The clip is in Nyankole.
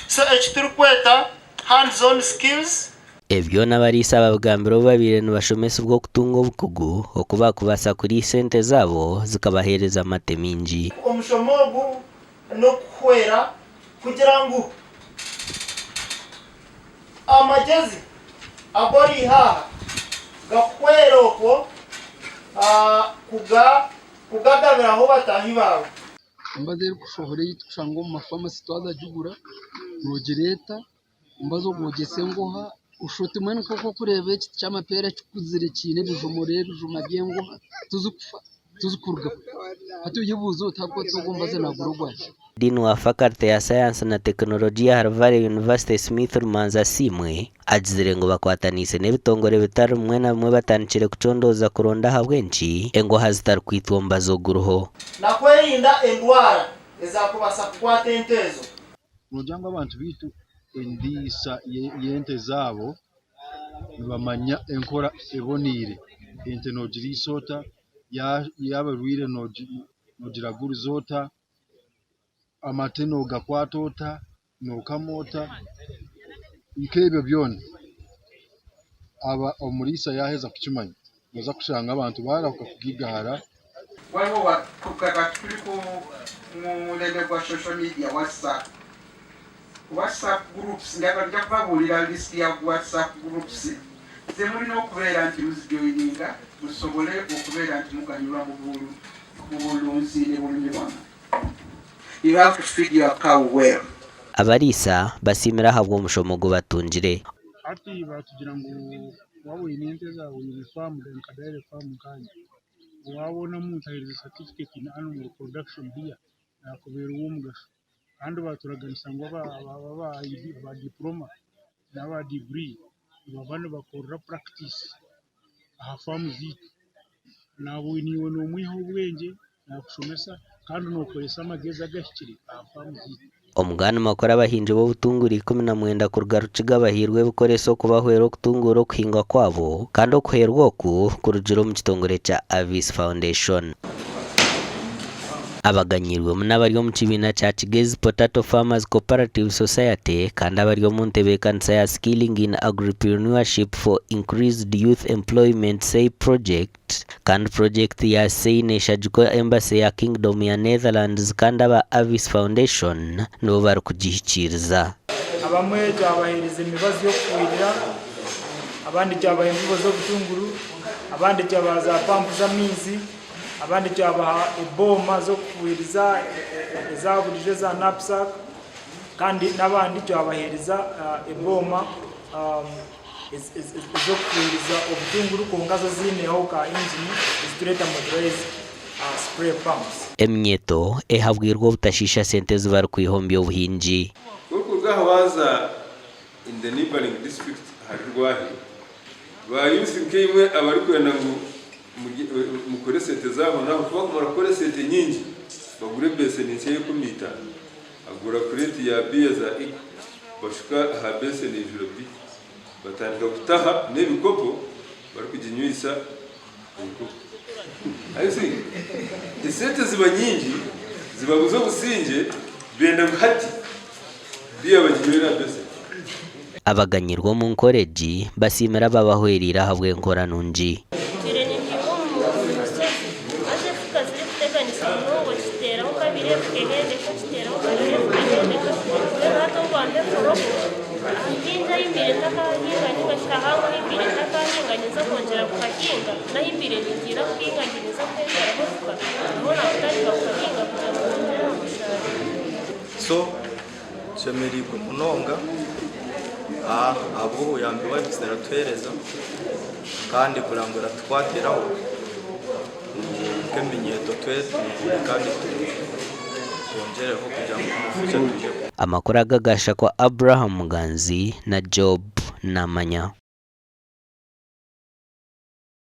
So eki turikweta hands on skills. Ebi byona abariisa babigambire obu babaire nibashomesibwa okutunga obukugu oku baakubaasa kuriisa ente zaabo zikabaheereza amate maingi. Omushomo ogu n'okukuhwera kugira ngu amagyezi agu oriiha aha gakuhwere okwo kugagabiraho bataahi baawe. Emibazi erikushohora ei turikushanga omu mafamasi twaza kugigura noogireeta omubazi ogwo ogwogyesa engoha oshusha oti mbwenu nk'oku orikureeba ekiti ky'amapeera kikuzire kiine ebijuma oreeba ebijuma by'engoha tizikufa tizikurugaho hati oyebuuza oti ahabw'okuba ogwo omubazi naagura ogwaki. Dean wa Faculty ya Sayansi na Tekinologiya ahari Valley University Smith Rumanzi Asiimwe agizire ngu bakwataniise n'ebitongore bitari bimwe na bimwe batandikire kucondooza kuronda ahabw'enki engoha zitarikwitwa omubazi oguriho. Nakwerinda endwara ezakubaasa kukwata ente ezo. Noogira ngu abantu baitu endiisa y'ente zaabo nibamanya enkora eboneire. Ente noogiriisa ota? Yaaba erwaire noogiraguriza ota? Amate noogakwata ota? Nookama ota? Nk'ebyo byona omuriisa yaaheza kukimanya nooza kushanga abantu baarahuka kugaigahara. Waliwo kati tuli ku mulembe gwa social media WhatsApp. WhatsApp groups njagala nja kubabuulira list ya WhatsApp groups ze mulina okubeera nti muzijoininga musobole okubeera nti muganyulwa mu bulunzi ne bulimi bwammwe. You have to feed your cow well. Abariisa basiimire ahabw'omushomo ogu batungire. Hati baatugira ngu waaba oine ente zaawe oine faamu nka dairy farm nkanye, waabona omuntu aheerize certificate in animal production here naakubeera ow'omugasho. Kandi baaturaganisa ngu aba diploma n'aba degree nibaba nibakorera practice aha faamu zaitu. Naaba naiwe noomwiha obwengye, naakushomesa kandi nookoresa amagezi agahikire aha faamu zaitu. Omugani makuru abahingi b'obutungura 19 kuruga Rukiga bahairwe ebikoreso okubahwera okutunguura okuhinga kwabo kandi okuhwerwa oku kurugire omu kitongore kya Avis Foundation. Abaganyirwemu n'abari omu kibiina kya Kigezi Potato Farmers Cooperative Society kandi abari omu ntebeekanisa ya Skilling in Agripreneurship for Increased Youth Employment SEYP Project kandi purojekiti ya SEY neeshagikwa Embassy ya Kingdom ya Netherlands kandi aba Avis Foundation nibo barikugihikiiriza. Abamwe twabaheereza emibazi y'okufuhirira, abandi twabaha embibo z'obutunguru, abandi twabaha za pampu z'amaizi. Abandi twabaha ebooma z'okufuhiriza eza burijo eza knapsack kandi n'abandi twabaheereza ebooma ez'okufuhiriza obutunguru kwonka zo ziineho ka ingini ezitureeta motorized spray pumps. Eminyeeto ehabwirwe obutashiisha sente ezi barikwiha omu by'obuhingi. Ku orikuruga aha waaza in the neighbouring district ahari Rwahi, ba youth nkaimwe abarikwenda ngu mukore esente zaabo naho ku bakumara kukora esente nyingi bagura ebeseni nsya y'enkumi itaano, agura crate ya beer za Eagle bashuka aha beseni eijura bi batandika kutaha n'ebikopo barikuginywisa ebikopo. Are you seeing? Esente ziba nyingi zibabuza obusingye benda ngu hati beer baginywere aha beseni. Abaganyirwe omu nkora egi basiimire ababahwereire ahabw'enkora nungi. Ntwire nimpinga omu mushozi, haza efuka zirikuteganisa munonga okiteeraho kabiri efuka ehendeka, okiteeraho kabiri efuka ehendeka. Mbwenu hati obu bampa eforoko, ahahingi ahi mbaire ntakahahinga ninga shi ahangu ahi mbaire ntakahahinga ninza kwongyera kuhahinga, n'ahi mbaire nintiina kuhinga nti ninza kuhenderaho efuka, naho naakutandika kuhahinga kugira ngu nyongyere aha mushaaruro. So tushemereirwe munonga ahabw'obuyambi obu Avis eratuheereza kandi kureba ngu eratukwatiraho ngu nk'eminyeeto twetunguure kandi twongyereho kugira ngu omu future twije Amakuru aga gashakwa Abraham Muganzi na Job Namanya.